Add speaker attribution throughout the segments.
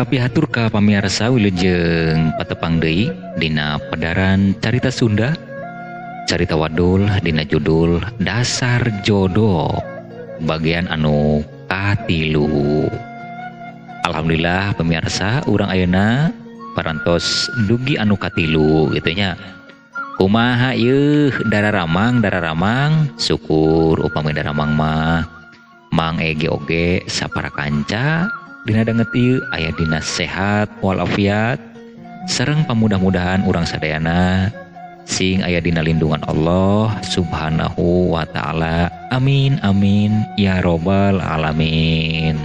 Speaker 1: Kapihatur ka pamiarsa wilujeng patepang deui dina pedaran Carita Sunda, Carita Wadul dina judul Dasar Jodoh bagian anu katilu. Alhamdulillah pemirsa urang ayeuna parantos dugi anu katilu gitu nya. Kumaha yeuh dararamang syukur upami daramang mah Mang Ege oge sapara kanca dina danget ieu aya dina sehat walafiat sareng pamudah-mudahan urang sadayana sing aya dina lindungan Allah Subhanahu wa taala. Amin amin ya robbal alamin.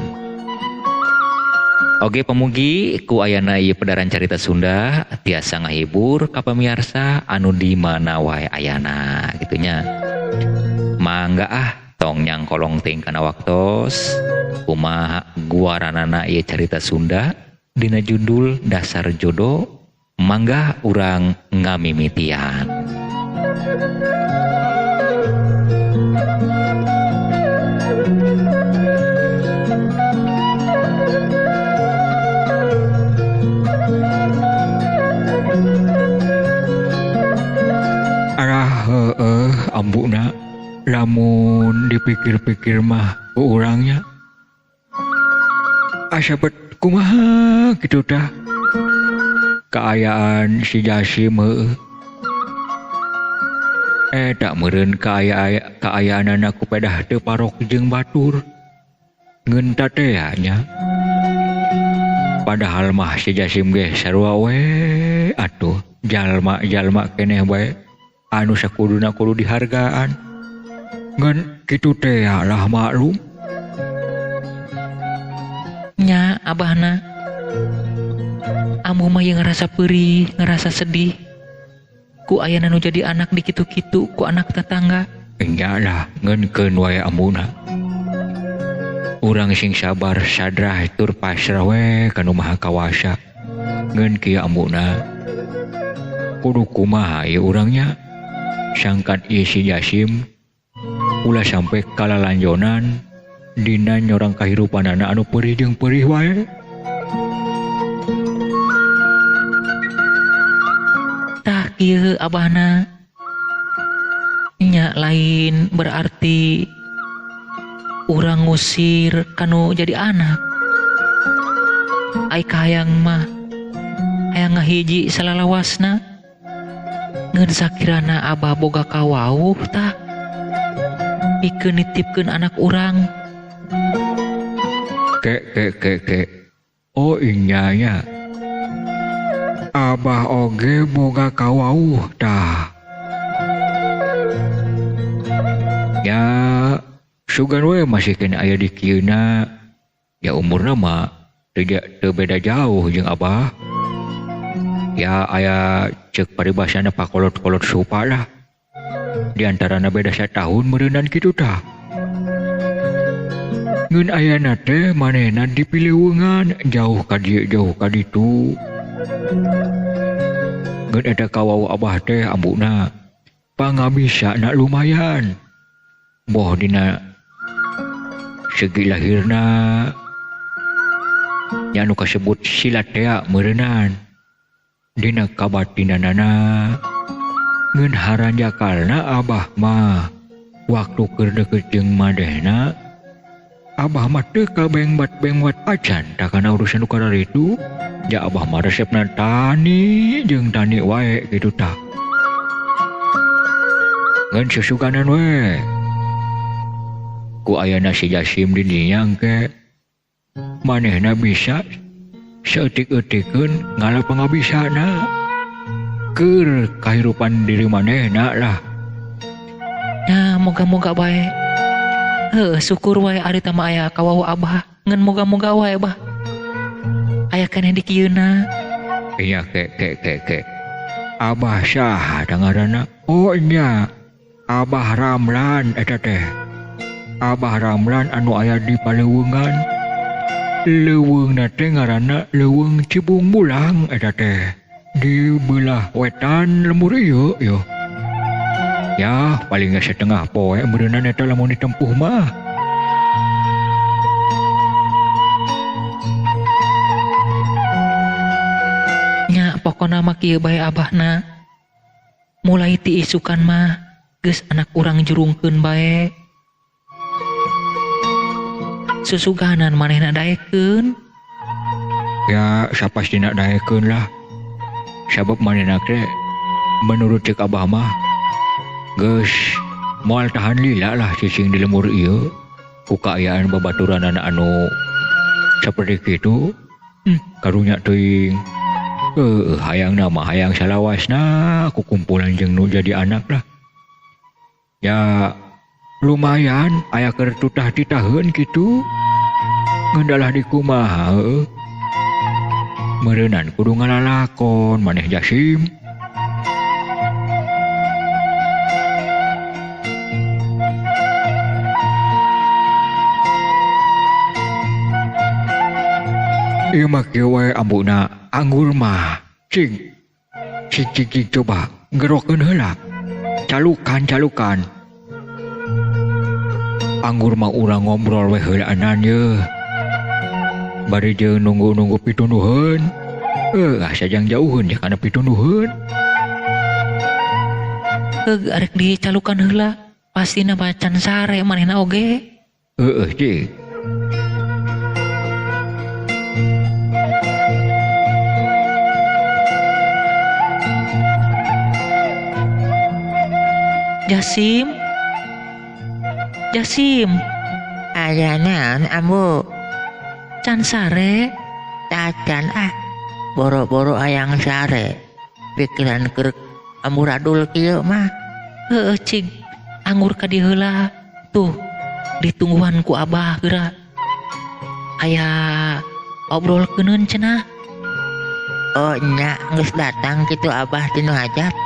Speaker 1: Oge pamugi ku ayana ieu pedaran Carita Sunda tiasa ngahibur ka pamiarsa anu di mana wae ayana kitu nya. Mangga ah tong nyangkolong teuing kana waktos kumaha guaranana ieu Carita Sunda dina judul Dasar Jodoh. Mangga urang ngamimitian.
Speaker 2: Arah heueuh ambuna lamun dipikir-pikir mah ku urangnya asa bet kumaha kitu tah kaayaan si Jasim heueuh eta meureun kaayaanana ku pedah teu parok jeung batur ngeun teh nya padahal mah si Jasim ge sarua we atuh jalma-jalma keneh bae anu sakuduna kudu dihargaan ngan kitu teh lah maklum
Speaker 1: nya abahna. Ambu mah ngerasa perih, ngerasa sedih ku ayana nu jadi anak di kitu-kitu ku anak tetangga.
Speaker 2: Enya lah ngeunkeun wae ambuna. Urang sing sabar sadrah tur pasrah we ka nu Maha Kawasa. Ngeun kieu ambuna kudu kumaha ieu urangnya sangkan ieu si Jasim ulah sampai kalalanjonan dina nyorang kahirupanana anu perih jeung perih wae.
Speaker 1: Tah kieu abahna nya lain berarti urang ngusir kanu jadi anak. Ai kahayang mah hayang ngahiji salalawasna ngeun sakirana abah boga kawauh tah pikeun nitipkeun anak urang.
Speaker 2: Ke ke ke ke. Oh inya nya. Abah oge boga kawauh tah. Ya sugan we masih kena aya di kieuna. Ya umurna mah teu beda jauh jeung abah. Ya aya ceuk paribasana pakolot-kolot supa lah. Di antarana beda satahun meureunan kitu tah. Ngeun ayana teh manehna dipileuweungan jauh ka dieu jauh ka ditu. Ngeun eta kawau abah teh ambuna pangabisana lumayan. Boh dina segi lahirna nya anu kasebut silat tea meureunan. Dina kabatinanana ngeun haranjakalna abah mah waktu keur deukeut jeung manehna abah mah teu kabengbat-bengbat acan tah kana urusan nu kararitu. Ja abah mah resepna tani jeung tani wae kitu tah. Ngeun susuganan we ku ayana si Jasim di dinya engke manehna bisa saeutik-eutikeun ngala pangabisana keur kahirupan diri manehna lah.
Speaker 1: Nah moga-moga bae. Heuh syukur wae ari tah mah aya kawauh abah ngeun moga-moga wae bah aya keneh di kieuna.
Speaker 2: Iya ke ke ke ke. Abah saha da ngaranna? Oh nya Abah Ramlan eta teh. Abah Ramlan anu aya di Paleuweungan. Leuweungna teh ngaranna Leuweung Cibung Bulang eta teh. Di belah wetan lembur ieu yo. Ya paling geus setengah poe meureunna eta lamun ditempuh mah.
Speaker 1: Pokona mah kieu bae abahna. Mulai ti isukan mah geus anak urang jurungkeun bae. Susuganan manehna daekeun.
Speaker 2: Ya sapastina daekeun lah. Sabab manehna teh menurut cek abah mah geus moal tahan lila lah cicing di lembur ieu ku kaayaan babaturanana anu saperti kitu. Karunya teuing. Hayang nama hayang salawasna ku kumpulan jeung nu jadi anak lah. Ya lumayan aya keur tutah titaheun kitu. Ngeundalah di kumaha heueuh. Meureunan kudu ngalalakon maneh Jasim. Ieu mah kieu wae ambuna anggur mah. Cing. Cing cing cing coba ngerokeun heula. Calukan calukan. Anggur mah urang ngobrol we heulaanan ye. Bari jeung nunggu-nunggu pitunduheun. Sajang jauheun ya kana pitunduheun.
Speaker 1: Heug arek dicalukan heula, pastina macan sare manehna oge.
Speaker 2: Heueuh cing.
Speaker 1: Jasim. Jasim.
Speaker 3: Aya naon ambu?
Speaker 1: Can sare.
Speaker 3: Tacan ah. Boro-boro hayang sare. Pikiran keur amburadul kieu mah.
Speaker 1: Heueuh cing. Anggur ka dieu heula. Tuh ditungguan ku abah geura. Aya obrolkeuneun cenah.
Speaker 3: Oh nya geus datang kitu abah ti nu hajat.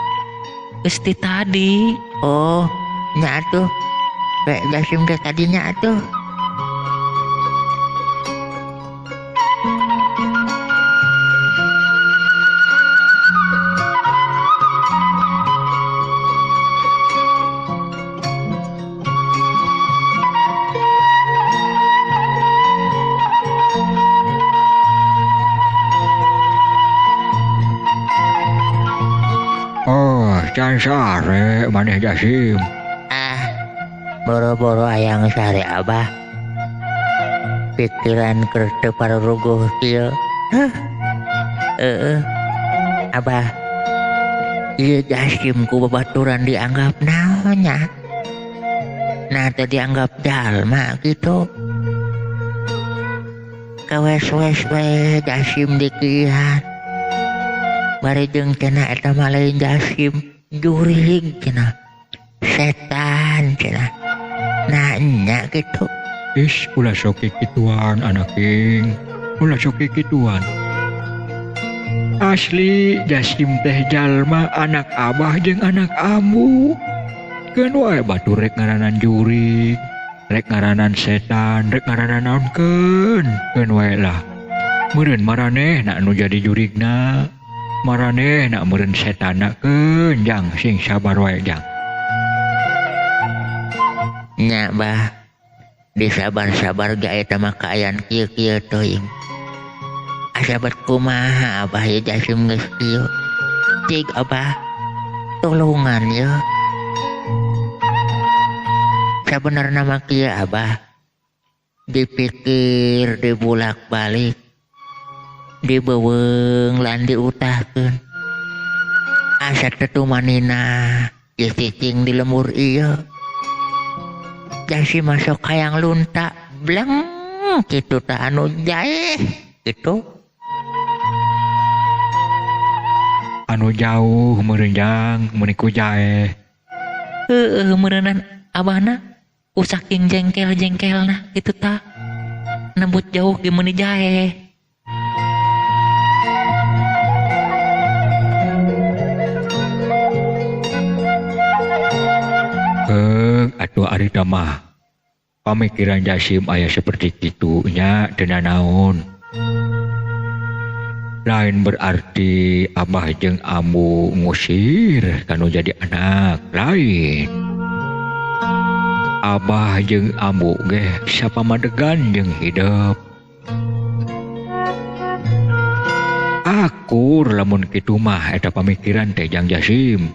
Speaker 1: Geus ti tadi.
Speaker 3: Oh, nya atuh. Rek Jasim teh tadinya atuh.
Speaker 2: Oh, can sare maneh Jasim.
Speaker 3: Ah, boro-boro hayang sare abah. Pikiran keur teu paruruguh kieu. Heuh. Heeh. Abah. Ieu Jasim ku babaturan dianggap naon nya? Nah, teu dianggap jalma kitu. Kawes-wes we Jasim dikihan. Bari jeung cenah eta mah lain Jasim, jurig cenah. Setan cenah. Nah nya kitu.
Speaker 2: Is ulah sok kikituan anak king. Ulah sok kikituan. Asli Jasim teh jalma anak abah jeung anak ambu. Keun wae batur rek ngaranan jurig, rek ngaranan setan, rek ngaranan naon keun. Keun wae lah. Meureun maraneh nak nu jadi jurigna. Maraneh nak meureun setanna keun jang sing sabar wae jang.
Speaker 3: Nya bah. Disabar-sabar ge eta mah kaayaan kieu-kieu teuing. Asa bet kumaha abah ieu Jasim geus kieu. Cig abah tulungan ye. Sabenerna mah kieu abah. Dipikir dibulak-balik. Dibeuweung lan diutahkeun. Asa teu tumanina geus cicing di lembur ieu. Jasim masuk hayang lunta bleng kitu tah anu jaeh kitu.
Speaker 2: Anu jauh meureun jang meuni ku jaeh.
Speaker 1: Heueuh meureunan abahna ku saking jengkel-jengkelna kitu tah. Nembut jauh ge meuni jaeh.
Speaker 2: Atuh ari mah pamikiran Jasim aya seperti kitu nya teu nanaon. Lain berarti abah jeung ambu ngusir kanu jadi anak lain. Abah jeung ambu ge sapamadegan jeung hidup. Akur lamun kitu mah eta pamikiran teh Jang Jasim.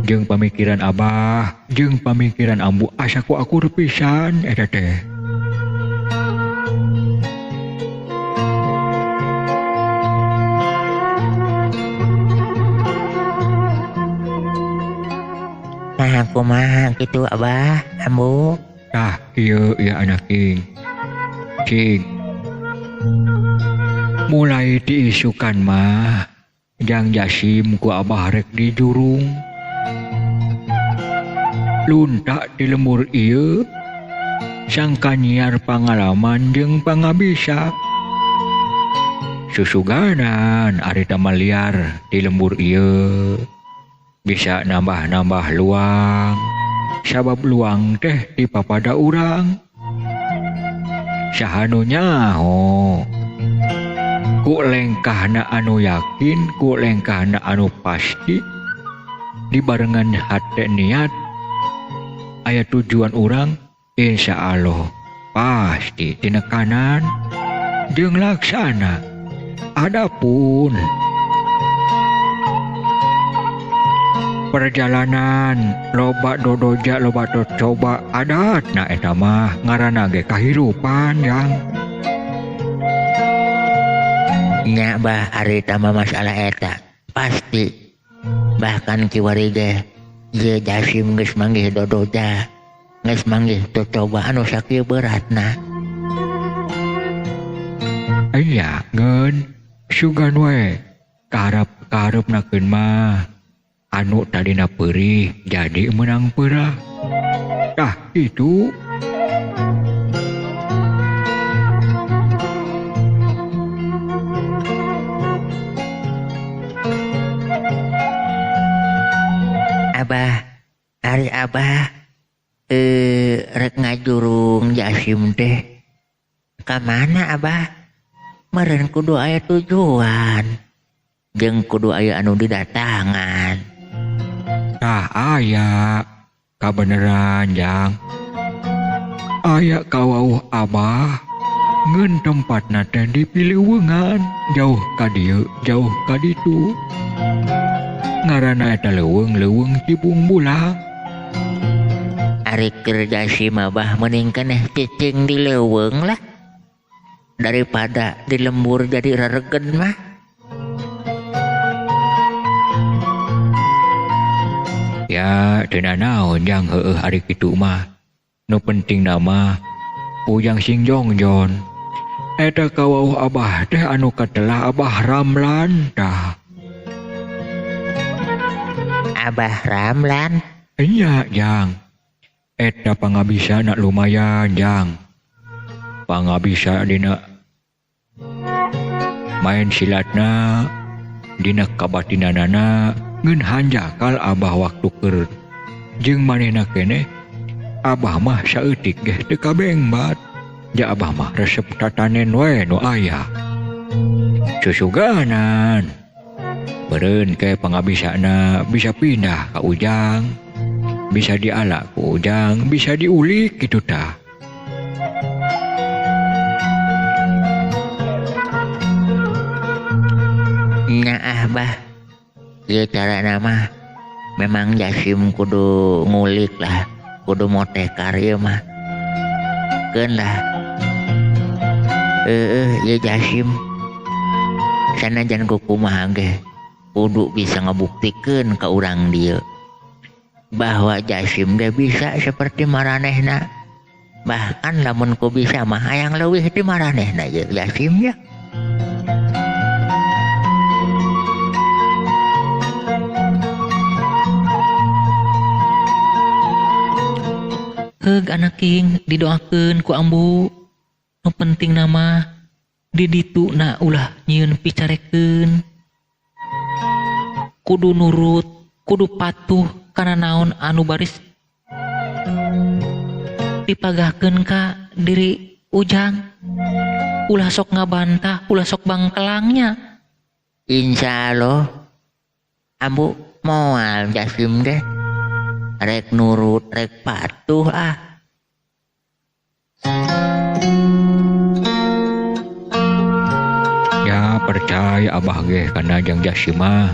Speaker 2: Jeung pamikiran Abah, jeung pamikiran Ambu asa ku akur pisan eta teh.
Speaker 3: Nah, kumaha kitu Abah, Ambu?
Speaker 2: Tah, ieu ya anak ing. Cing. Mulai diisukan mah Jang Jasim ku Abah rek dijurung. Lunta di lembur ieu sangka nyiar pangalaman jeung pangabisa. Susuganan ari maliar di lembur ieu bisa nambah-nambah luang, sabab luang teh dipapada urang. Saha nu nyaho ku lengkahna anu yakin, ku lengkahna anu pasti dibarengan hate niat aya tujuan urang, insya Allah pasti tinekanan jeung laksana. Adapun perjalanan loba dodoja loba coba adatna eta mah ngaranna ge kahirupan yang
Speaker 3: nya bah ari tama masalah eta pasti bahkan kiwari ge ye Jasim geus manggih dodoja geus manggih coba anu sakieu beratna.
Speaker 2: Iya ngeun sugan we kaharep-kaharepnakeun mah anu tadina peurih jadi menang peurah. Tah itu
Speaker 3: Abah, ari Abah rek ngajurung Jasim teh ka mana Abah? Meureun kudu aya tujuan jeung kudu aya anu didatangan.
Speaker 2: Tah aya kabeneran Jang. Aya kawauh Abah ngeun tempatna teh dipileuweungan jauh ka dieu jauh ka ditu. Ngaranna eta leuweung-leuweung Cibung Bulang.
Speaker 3: Ari keur Jasim Abah mending keneh cicing di leuweung lah daripada di lembur jadi reregen mah.
Speaker 2: Ya teu nanaon Jang heueuh ari kitu mah. Nu penting mah ujang sing jongjon. Eta kawauh Abah teh anu katelah Abah Ramlan tah.
Speaker 3: Abah Ramlan?
Speaker 2: Iya Jang. Eta pangabisana lumayan Jang. Pangabisa dina main silatna, dina kabatinanana ngeun hanjakal Abah waktu keur jeung manehna keneh Abah mah saeutik geh teu kabengbat. Ja Abah mah resep tatanen we nu aya. Susuganan beureun ke pangabisana bisa pindah ka Ujang, bisa diala ku Ujang, bisa diulik kitu tah.
Speaker 3: Nya ah bah, ieu carana mah memang Jasim kudu ngulik lah, kudu motekar ieu mah. Keun lah. Heueuh ieu Jasim sanajan kumaha ge kudu bisa ngabuktikeun ka urang dieu bahwa Jasim ge bisa seperti maranehna. Bahkan lamun ku bisa mah hayang leuwih ti maranehna ieu Jasim ya.
Speaker 1: Heug anak king didoakeun ku Ambu. Nu penting nama di ditu na ulah nyieun picarekeun. Kudu nurut, kudu patuh kana naon anu baris dipagahkeun ka diri Ujang. Ulah sok ngabantah, ulah sok bangkelangnya.
Speaker 3: Insya Allah Ambu moal Jasim deh. Rek nurut, rek patuh ah.
Speaker 2: Percaya abah ge kana Jang Jasim mah.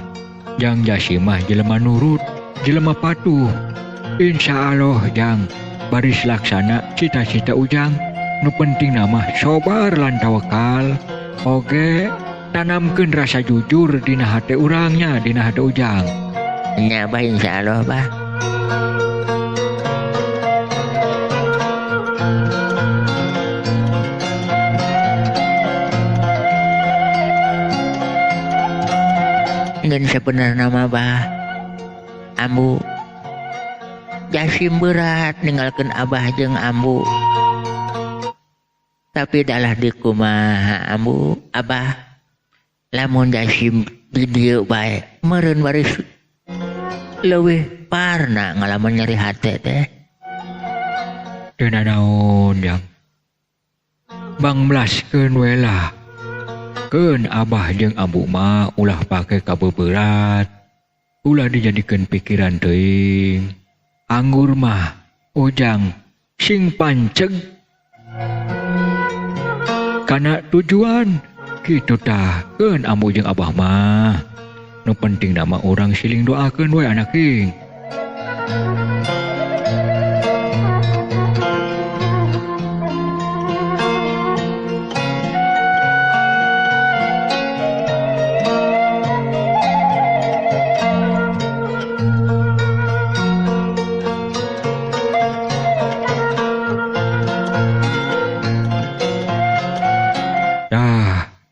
Speaker 2: Jang Jasim mah jelema nurut, jelema patuh. Insya Allah Jang baris laksana cita-cita Ujang. Nu penting nama sobar lan tawakal. Oge tanamkeun rasa jujur dina hate urangnya, dina hate Ujang.
Speaker 3: Nya bah insya Allah bah. Ngan sebenarnya mah bah, ambu Jasim berat ninggalkeun abah jeung ambu. Tapi dalah di kumaha ambu abah, lamun Jasim di dieu bae meureun baris leuwih parna ngalaman nyeri hate teh.
Speaker 2: Teu nanaon Jang. Bang melaskeun we lah. Keun abah jeung ambu mah ulah pake kabeberat, ulah dijadikeun pikiran teuing. Anggur mah Ujang sing panceg kana tujuan kitu tah. Keun ambu jeung abah mah nu penting nama urang siling doakeun we anak king.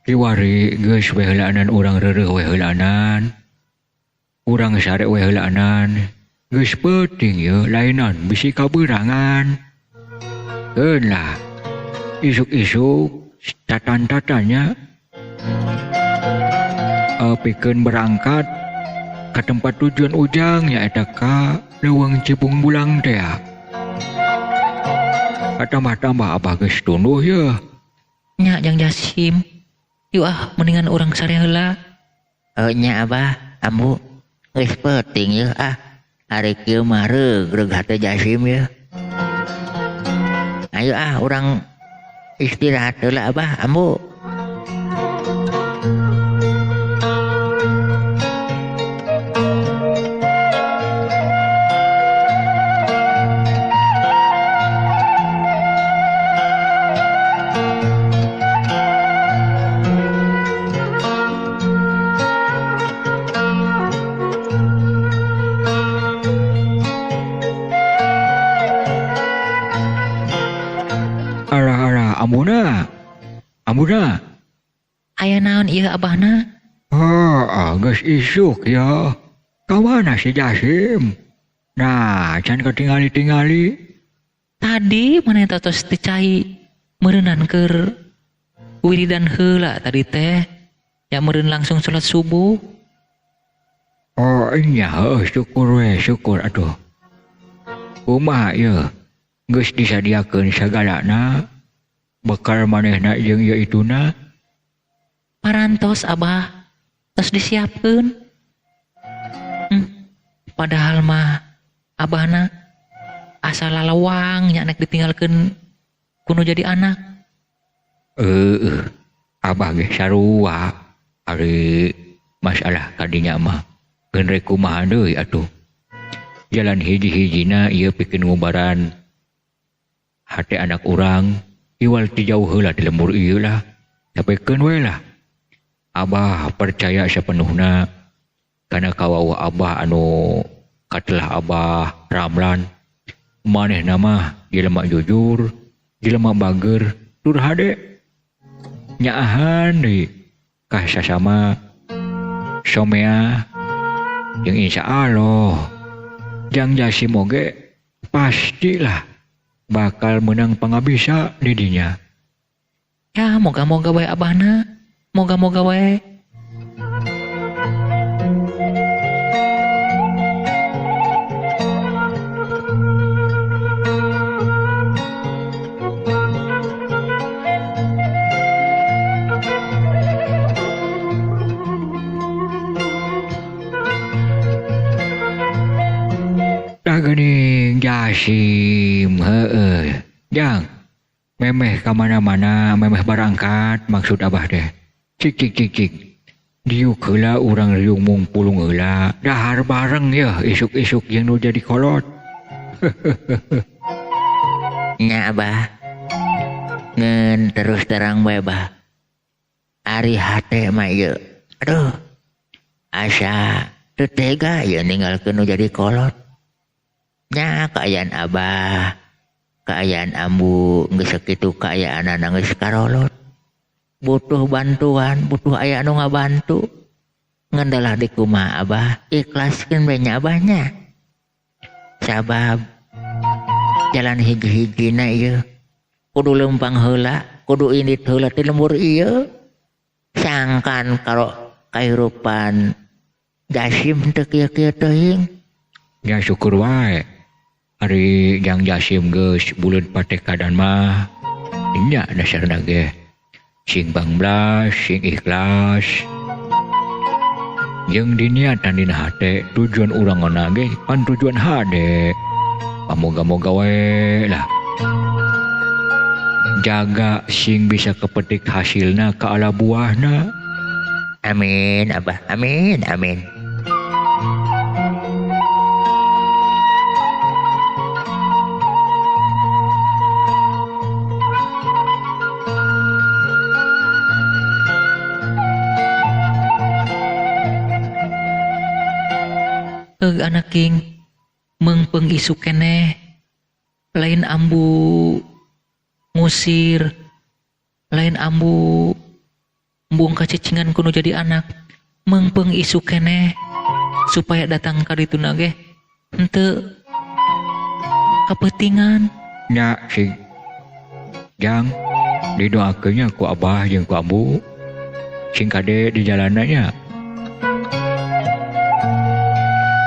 Speaker 2: Kiwari geus we heulaanan urang reureuh we heulaanan. Urang sare we heulaanan. Geus peuting ye lainan bisi kabeurangan. Keun lah. Isuk-isuk tatan-tatannya pikeun berangkat ka tempat tujuan Ujang nyaeta ka Leuweung Cibung Bulang teh. Katambah-tambah abah geus tunduh ye.
Speaker 1: Nya Jang Jasim. Yuk ah, mendingan urang sare heula.
Speaker 3: Oh nya abah, ambu geus peuting yeuh ah. Ari kieu mah reug hate Jasim yeuh. Ayo ah urang istirahat heula abah, ambu.
Speaker 2: Ambuna, ambuna.
Speaker 1: Aya naon ieu abahna?
Speaker 2: Ah, geus isuk ya. Ka mana si Jasim? Nah, can katingali-tingali.
Speaker 1: Tadi maneh tos teu cai meureunan keur wiridan heula tadi teh. Ya meureun langsung salat subuh.
Speaker 2: Oh iya, syukur we, syukur atuh. Kumaha ieu? Geus disadiakeun sagalana. Bekal manehna jeung ieu ituna.
Speaker 1: Parantos abah, tos disiapkeun. Padahal mah abahna asa lalawang nya nek ditinggalkeun kuno jadi anak.
Speaker 2: Abah ge sarua ari masalah kadinya mah keun rek kumaha deui atuh. Jalan hiji-hijina ieu pikeun ngubaran hate anak urang. Iwal ti jauh heula di lembur ieu lah. Sapekeun we lah. Abah percaya sapenuhna kana kawawa abah anu katelah abah Ramlan. Manehna mah jelema jujur, jelema bager, tur hade. Nyaahan deui ka sasama somea jeung insya Allah Jang Jasim oge pastilah bakal menang pangabisa di dinya.
Speaker 1: Ya moga-moga wae abahna, moga-moga wae.
Speaker 2: Tah geuning Jasim, heueuh. Jang, memeh ka mana-mana, memeh barangkat maksud abah teh. Cik cik cik cik. Diuk heula urang riung mungpulung heula dahar bareng ya isuk-isuk jeung nu jadi kolot.
Speaker 3: Nya Abah. Ngan terus terang bae Bah. Ari hate mah ieu. Aduh. Asa teu tega ieu ninggalkeun nu jadi kolot. Nya kaayaan Abah, kaayaan ambu geus sakitu kaayaanana geus karolot. Butuh bantuan, butuh aya anu ngabantu. Ngandalah di kumaha Abah, ikhlaskeun bae nya Abahnya. Sabab jalan hiji-hijina ieu kudu leumpang heula, kudu indit heula ti lembur ieu. Sangkan karo kahirupan Jasim teu kieu-kieu teuing.
Speaker 2: Ya syukur wae. Ari jang Jasim geus buleud patekadan mah nya dasarna ge. Sing bangblas, sing ikhlas. Jeung diniatan dina hate tujuan urang ngona ge pan tujuan hade. Pamoga-moga we lah. Jaga sing bisa kepetik hasilna ka ala buahna.
Speaker 3: Amin Abah, amin, amin.
Speaker 1: Heug anak king meungpeung isuk keneh lain ambu ngusir, lain ambu embung kacicingan kudu jadi anak, meungpeung isuk keneh supaya datang ka dituna ge henteu kapeutingan.
Speaker 2: Nya sing jang didoakeun nya ku Abah jeung ku Ambu sing kade di jalanna nya.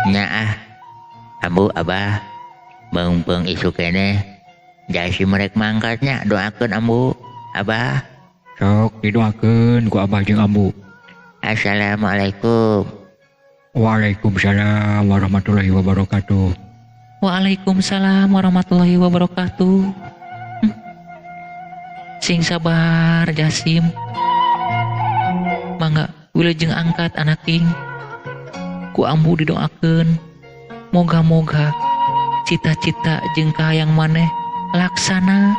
Speaker 3: Nya ah Ambu Abah meungpeung isuk keneh Jasim merek mangkatnya doakeun Ambu Abah.
Speaker 2: Sok didoakeun ku Abah jeung Ambu.
Speaker 3: Assalamualaikum.
Speaker 2: Waalaikumsalam warahmatullahi wabarakatuh.
Speaker 1: Waalaikumsalam warahmatullahi wabarakatuh. Sing sabar Jasim. Mangga wilujeng angkat anak king. Ku Ambu didoakeun. Moga-moga cita-cita jeung kahayang maneh laksana.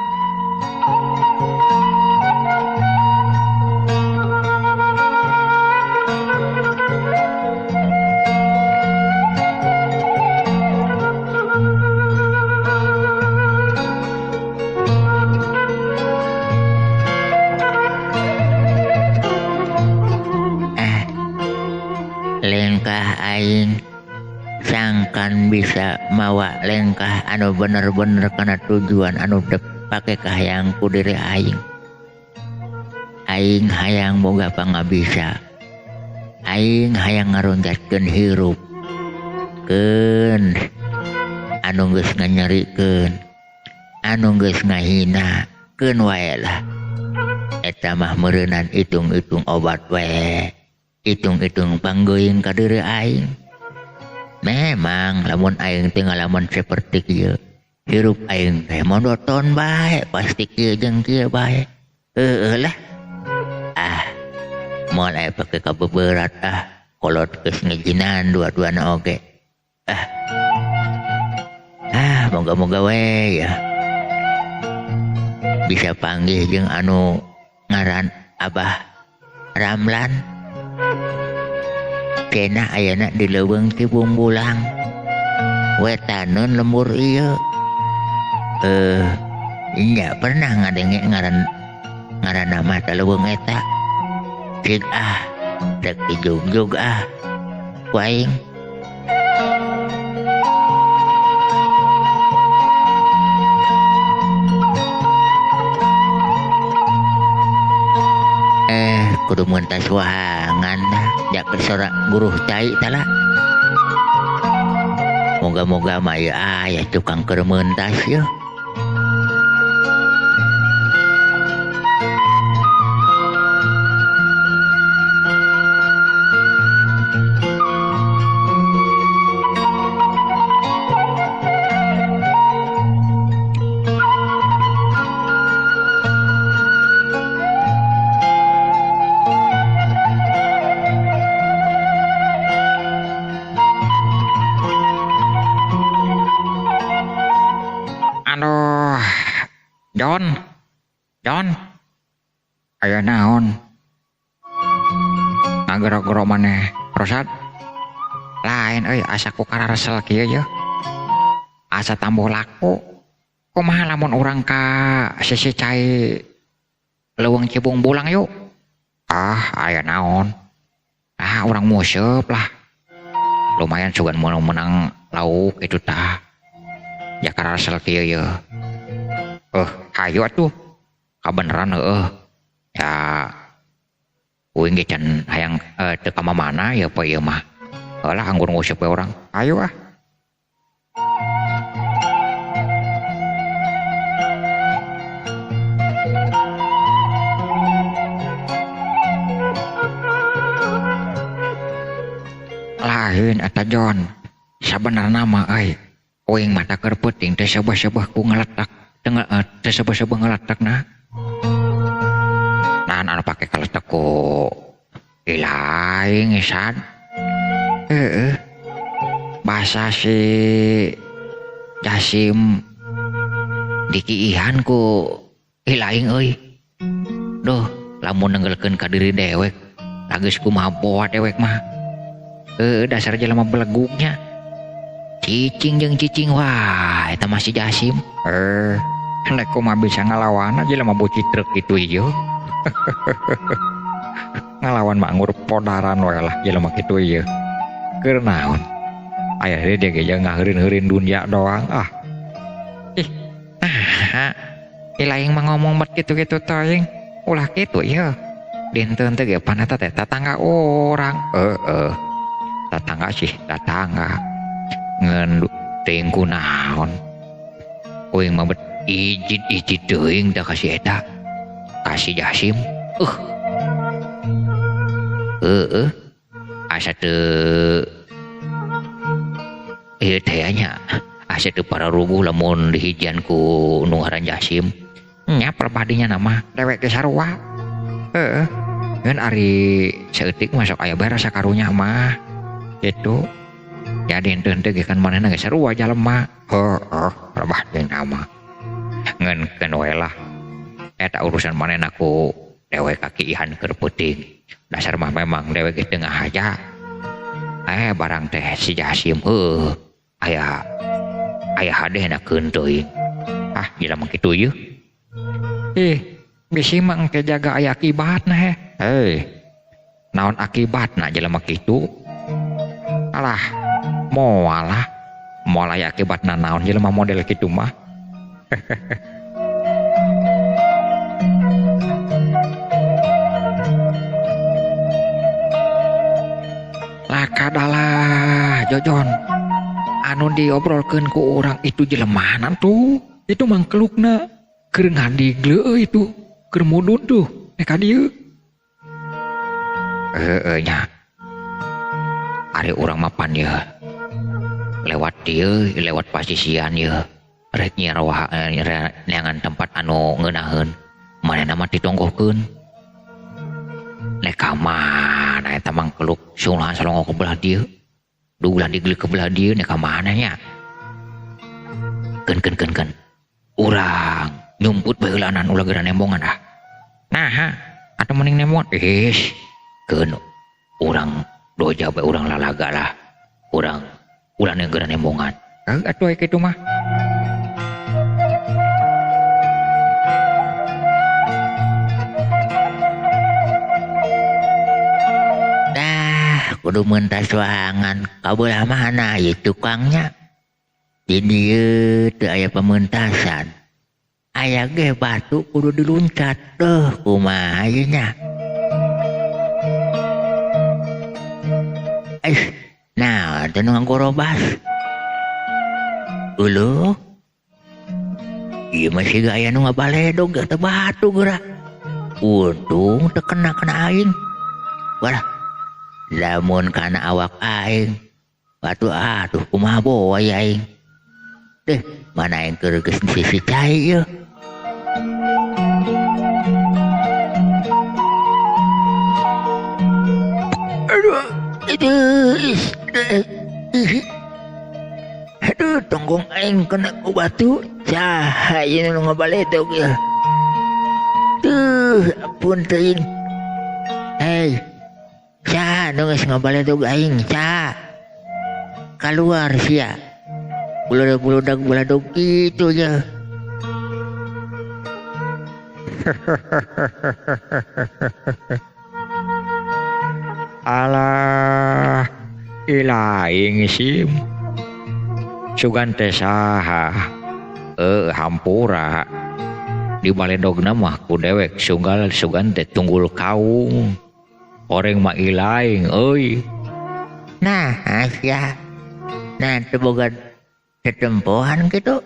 Speaker 3: Lengkah aing sangkan bisa mawa lengkah anu bener-bener kana tujuan anu depake kahayang ku diri aing. Aing hayang boga pangabisa. Aing hayang ngaronjatkeun hirup. Keun anu geus nganyerikeun, anu geus ngahina, keun wae lah. Eta mah meureunan itung-itung obat wae. Itung-itung panggeuing ka diri aing. Memang lamun aing teu ngalaman seperti kieu, hirup aing teh monoton bae, pasti kieu jeung kieu bae. Heueuh lah. Ah, moal aya pake kabeberat ah, kolot geus ngijinan dua-duana oge. Ah. Ah, moga-moga we ya. Bisa panggih jeung anu ngaran Abah Ramlan. Cenah ayeuna di leuweung Cibungbulang. Wetaneun lembur ieu. Nya pernah ngadenge ngaran nama ta leuweung eta. Cik ah, rek dijugjug ah. Ku aing. Kudu mentas wahangan jak sora guruh cai tala. Moga-moga mah ieu aya tukang keur mentas yeuh.
Speaker 1: John. John.
Speaker 2: Aya naon? Ngagero-gero maneh, Rosad?
Speaker 1: Lain euy asa ku kararesel kieu yeuh. Asa tambuh laku. Kumaha lamun urang ka sisi cai Leuweung Cibung Bulang yuk?
Speaker 2: Ah, aya naon?
Speaker 1: Ah, urang museup lah. Lumayan sugan menang lauk itu tah. Ya kararesel kieu yeuh. Hayu atuh. Kabeneran heueuh. Ya uing ge can hayang teu ka mamana ya poe ieu mah. Heulah anggur nguseup we urang.
Speaker 2: Hayu ah.
Speaker 1: Lain eta John. Sabenerna mah euy, uing mata keur peuting teh sebeh-sebeh ku ngaletak, teh sebeh-sebeh ngaletakna. Nahan anu pake kaletek ku ilaing isan. Heeh. Basa si Jasim dikiihan ku ilaing euy. Duh, lamun nenggelkeun ka diri dewek, geus kumaha boa dewek mah. Dasar jelema belegugnya. Cicing jeung cicing wah eta mah si Jasim.
Speaker 2: Nek kumaha bisa ngalawan jelema buci truk kitu ieu. Ngalawan mah anggur podaran we lah jelema kitu ieu. Keur naon? Aya deui dia ge ngaheureun-heureun dunia doang ah.
Speaker 1: Ih, nah, ilaing mah ngomong bet kitu-kitu teuing. Ulah kitu ieu. Dinten teh ge pan eta teh tatangga urang.
Speaker 2: Heeh. Tatangga sih, tatangga.
Speaker 1: Ngan teuing kunaon. Uing mah bet ijid-ijid teuing da ka si eta. Ka si Jasim. Heeh. Asa teu ieu teh nya. Asa teu pararuguh lamun dihijian ku nu ngaran Jasim. Nya perbadinya nama
Speaker 2: dewek ge sarua. Heeh. Ngan ari saeutik mah sok aya bae rasa karunya mah. Gitu.
Speaker 1: Jadi henteu ge kan manehna geus sarua jalema.
Speaker 2: Heeh, perbadina mah.
Speaker 1: Ngan keun we lah. Eta urusan manehna ku dewek kakiihan keur peuting. Dasar mah memang dewek ge teu ngahaja. Barang teh si Jasim heuh aya aya hadehna keun teuing. Ah, jelema kitu ieu.
Speaker 2: Ih, bisi mah engke jaga aya akibatna heh. Hei, naon akibatna jelema kitu? Alah, moal lah. Moal aya akibatna naon jelema model kitu mah.
Speaker 1: Lakadalah Jojon. Anu diobrolkeun ku urang itu jelemana tuh.
Speaker 2: Itu mangkelukna keur ngadigle itu, keur mudun tuh nek ka dieu.
Speaker 1: Heeh nya. Ari urang mah pan ye. Lewat dieu, lewat pasisian ye. Rek nyirawah neangan tempat anu ngeunaheun. Manehna mah ditonggohkeun. Nek ka mana eta mangkeluk sunglahan salongo ke belah dieu. Duh ulah digeuleuh ke belah dieu nek ka mana nya. Keun keun keun keun. Urang nyumput bae heulaanan ulah geura nembongan ah. Naha atuh mending nembongan. Ih, keun urang doja bae urang lalaga lah. Urang ulah geura nembongan.
Speaker 2: Heuh atuh aya kitu mah.
Speaker 3: Dah, kudu mentas soangan ka belah mana ieu tukangnya. Di dieu teu aya pementasan. Aya ge batu kudu diluncat. Duh, kumaha ieu nya? Nah, teu nu nganggorobas. Uluh. Ieu mah siga aya nu ngabaledog teh batu geura. Untung teu kena kana aing. Walah. Lamun kana awak aing, batu aduh kumaha boy aing. Deh, mana aing keur geus sisi cai ieu. Aduh, aduh, aduh, tonggong aing kena ku batu. Saha ieu nu ngabaledog ieu? Tuh, ampun teuing. Hei. Saha nu geus ngabaledog aing? Saha? Kaluar sia. Buludag-buludag kitu nya.
Speaker 2: Alah, ilaing sim. Sugan teh saha? Hampura. Di baledogna mah ku dewek sunggal sugan teh tunggul kaung. Oreng mah ilaing euy.
Speaker 3: Nah, sia. Nah, teu boga tetempohan kitu.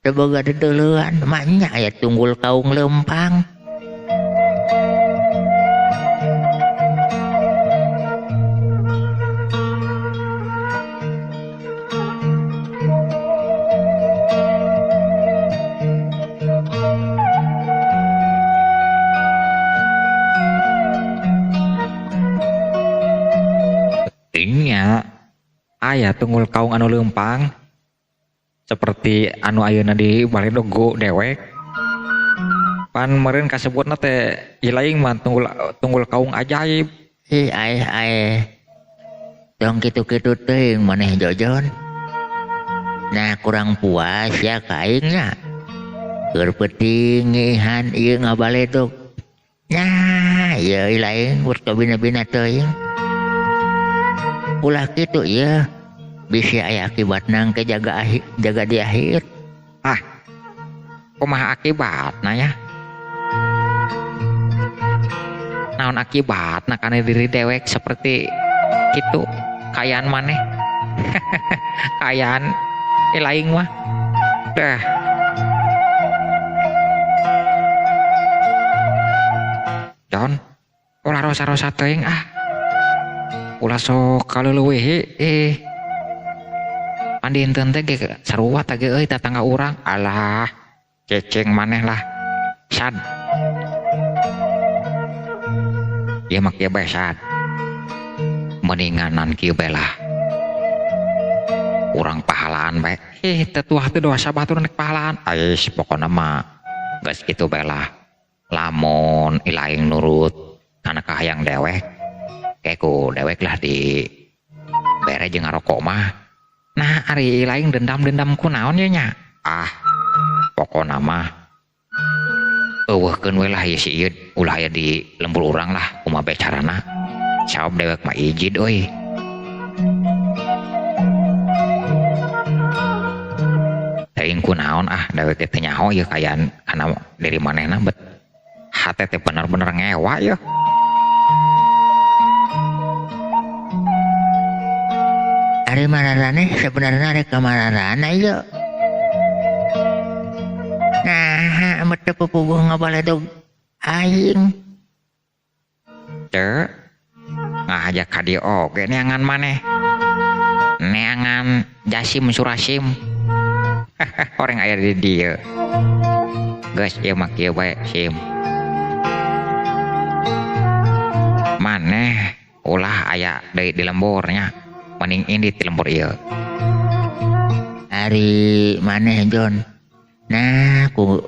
Speaker 3: Teu boga dedeuleuan, maknya aya tunggul kaung leumpang.
Speaker 2: Nya aya tunggul kaung anu leumpang seperti anu ayeuna di baledog dewek. Pan meureun kasebutna teh ilaing mah tunggul kaung ajaib.
Speaker 3: Ih, aeh aeh. Tong kitu-kitu teuing maneh Jojon. Nah, kurang puas ya ka aing nya. Keur peuting ngihan ieu ngabaledog. Nah, ieu ilaing buat kabina-bina teuing. Ulah kitu ieu. Bisi aya akibatna engke jaga akhir, jaga di akhir.
Speaker 2: Ah, kumaha akibatna ya? Naon akibatna kana diri dewek seperti kitu kayaan maneh. Kayaan ilaing mah. Dah. Jon, ulah rosa-rosa teuing ah. Ulah sok kaleuweuhi eh. Pandinten teh ge sarua teh ge euy tatangga urang. Alah, ceceng maneh lah. Sad. Ieu mah kieu bae sad. Mendinganan kieu bae lah. Urang pahalaan bae. Ih, teu tuah teh dosa batur nek pahalaan. Ais pokona mah geus kitu bae lah. Lamun ilaing nurut kana kahayang dewek, ke ku dewek lah di bere jeung ngarokok mah. Nah, ari ilaing dendam-dendam ku naon ye nya? Ah, pokona mah eueuhkeun we lah ieu si ieu ulah aya di lembur urang lah kumaha bae carana. Sabab dewek mah ijid euy. Teuing ku naon ah dewek teh teu nyaho ieu kayaan kana diri manehna bet hate teh bener-bener ngewa ieu.
Speaker 3: Ari mararane sebenarnya rek ka mararana ieu. Nah, amat teu pupuguh ngabaledog aing.
Speaker 2: Teu ngahajak ka dieu oge neangan maneh. Neangan Jasim Surasim. Orang aya di dieu. Geus ieu mah kieu bae sim. Maneh ulah aya deui di lemburnya. Mending indit di lembur ieu.
Speaker 3: Ari maneh Jon. Nah, ku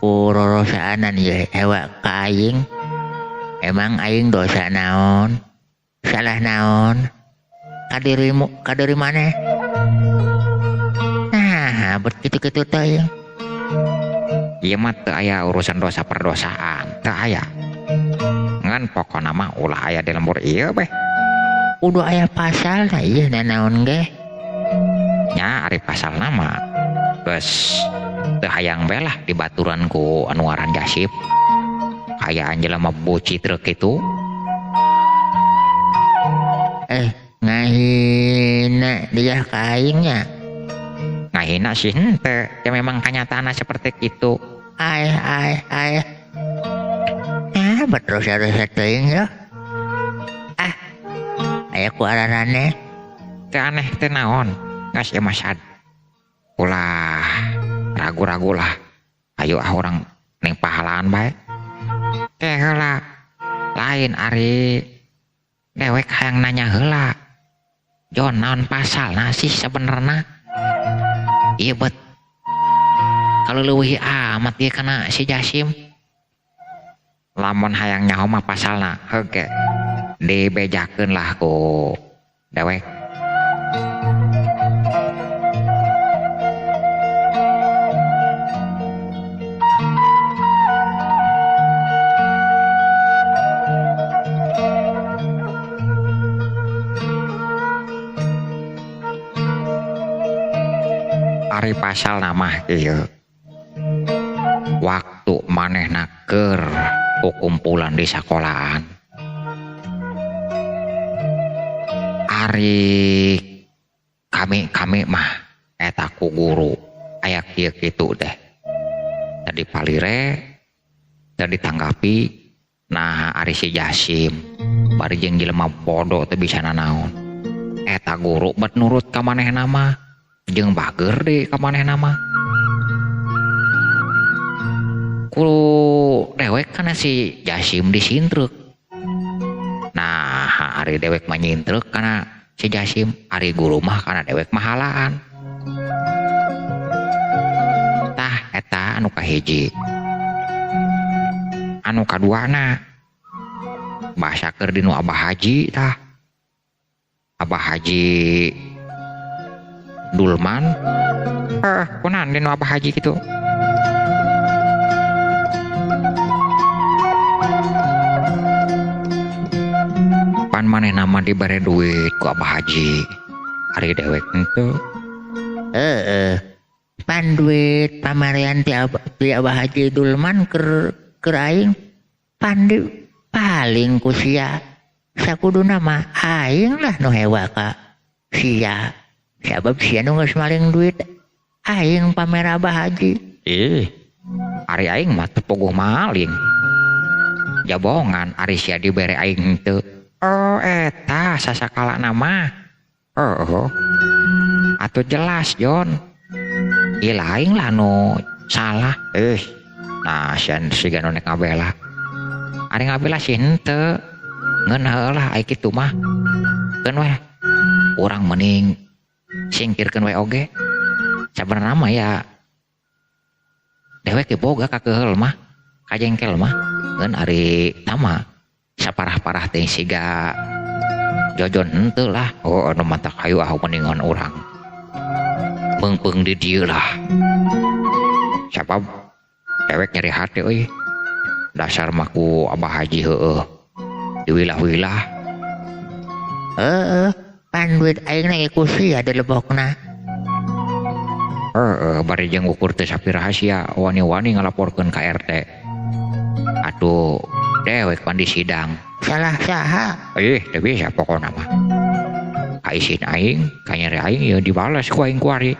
Speaker 3: rorosaanan ieu hewa ka aing. Emang aing dosa naon? Salah naon? Ka dirimu, ka diri maneh. Nah, bet kitu-kitu teh.
Speaker 2: Ieu mah teu aya urusan dosa perdosaan, teu aya. Ngan pokona mah ulah aya di lembur ieu beh.
Speaker 3: Kudu aya pasal na ieu nanaon ge.
Speaker 2: Nya ari pasalna mah geus teu hayang bae lah dibaturan ku anu ngaran Jasip. Kayaan jelema buci truk kitu.
Speaker 3: Ngahina dia ka aing nya.
Speaker 2: Ngahina sih henteu, ya memang kanyataanna seperti itu.
Speaker 3: Ai ai ai. Ah, berdosa-dosa teuing ya. Ah. Aya ku ararane.
Speaker 2: Teu aneh teu naon. Geus ieu mah sad. Ulah ragu-ragu lah. Ayo ah urang ning pahalaan bae. Teh heula. Lain ari dewek hayang nanya heula. Jon naon pasalna sih sebenarna? Ieu bet
Speaker 1: Kalau leuwih amat ieu kana si Jasim. Lamun hayang nyaho mah pasalna heuh dibejakeun lah ku dewek. Ari pasal nama kieu. Waktu manehna keur kukumpulan di sekolahan. Ari kami mah eta ku guru aya kieu kitu deh. Tadi palire, tadi tanggapi, nah ari si Jasim bari jeung jelema bodoh teu bisa nanaon. Eta guru bet nurut ka manehna mah. Jeung bager deh ka manehna mah. Ku dewek kana si Jasim disintrek. Nah, ari dewek mah nyintrek kana si Jasim, ari guru mah kana dewek mahalaan. Tah eta anu kahiji. Anu kaduana bahasa keur dinu Abah Haji tah. Abah Haji Dulman, kunan dinu Abah Haji gitu. Pan maneh nama dibere duit ku Abah Haji, ari dewek henteu.
Speaker 3: Heeh. Pan duit pamarian ti Abah Haji Dulman keur aing pan di paling ku sia. Sakuduna mah aing lah nu hewa ka sia. Sabab sia nu geus maling duit aing pamer Abah Haji.
Speaker 1: Ih, ari aing mah teu puguh maling. Jabongan ari sia dibere aing henteu. Oh eta sasakala nama. Oh. Atuh jelas Jon. Ieu aing lah nu salah. Nah sia siga nu nek ngabela. Ari ngabela sih henteu. Ngeun heulah ai kitu mah. Keun weh. Urang mending singkirkeun we oge. Sabenerna mah ya dewek ge boga kakeheul mah, kajengkel mah. Ngeun ari tama saparah-parah teh siga Jojon henteu lah. Oh anu mata kayu ah mendingan urang peungpeung di dieu lah. Sabab dewek nyeri hati euy. Dasar mah ku Abah Haji heueuh diwilah-wilah.
Speaker 3: Heeh. Pan duit aing na ku sia dilebokna.
Speaker 1: Heeh, bari jeung ukur teu sapi rahasia wani-wani ngalaporkeun ka RT. Atuh dewek pan di sidang.
Speaker 3: Salah saha?
Speaker 1: Ih, teu bisa pokona mah. Kaisin aing, kanyeri aing ya dibales ku aing kuari.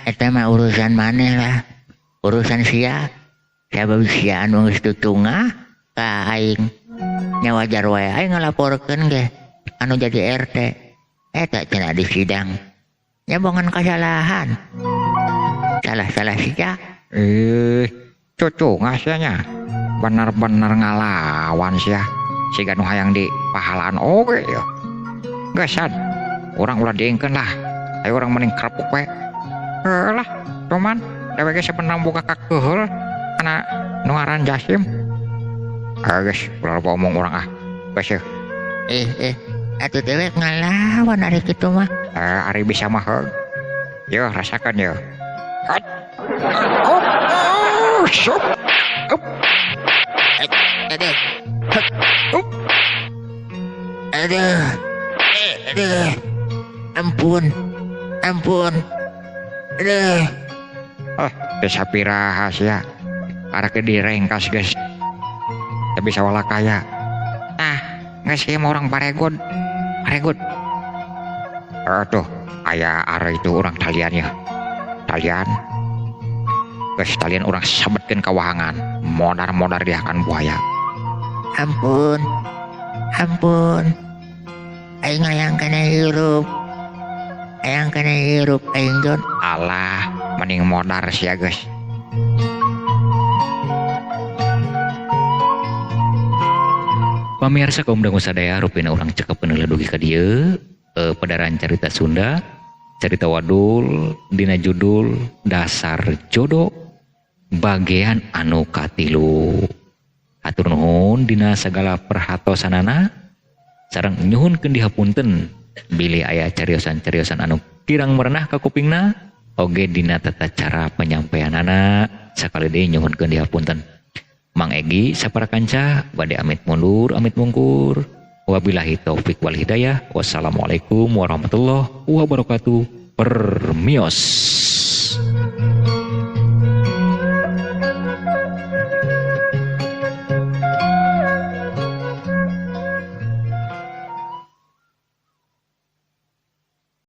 Speaker 3: Eta mah urusan maneh lah, urusan sia. Sabab sia anu geus tutungah ka aing. Nya wajar wae aing ngalaporkeun ge anu jadi RT. Eta cenah di sidang. Nya bongan kasalahan. Salah-salah sia.
Speaker 1: Cucungah sia nya. Bener-bener ngalawan sia. Siga nu hayang di pahalaan oge ya. Geus sad. Urang ulah diengkeun lah. Ayo urang mending krepuk we. Lah, cuman dewek ge sabenerna boga kakeheul kana nu ngaran Jasim. Geus, ulah loba omong urang ah. Geus yeuh.
Speaker 3: Atuh dewek ngalawan ari kitu mah.
Speaker 1: Ari bisa mah heug. Yeuh, rasakan yeuh.
Speaker 3: Aduh. Aduh. Aduh. Ampun. Ampun. Aduh.
Speaker 1: Geus sapiraha sia. Arek direngkas geus. Teu bisa walakaya. Tah, geus ieu mah urang baregod.
Speaker 2: Renggut. Tuh, aya are itu urang talian ya. Talian. Geus talian urang sabetkeun ka wahangan. Modar-modar dihakan buaya.
Speaker 3: Ampun. Ampun. Aing hayang kana hirup. Hayang kana hirup aing Jon.
Speaker 2: Alah, mending modar sia geus.
Speaker 1: Pamirsa kaum dangu sadaya rupina urang cekapkeun heula dugi ka dieu pedaran carita Sunda, carita wadul dina judul Dasar Jodoh bagian anu katilu. Hatur nuhun dina sagala perhatosanana sareng nyuhunkeun dihapunten bilih aya cariosan-cariosan anu kirang merenah ka kupingna oge dina tata cara penyampaianana sakali deui nyuhunkeun dihapunten. Mang Egi sapara kanca bade amit mundur amit mungkur. Wabillahi taufik wal hidayah. Wassalamualaikum warahmatullahi wabarakatuh. Permios.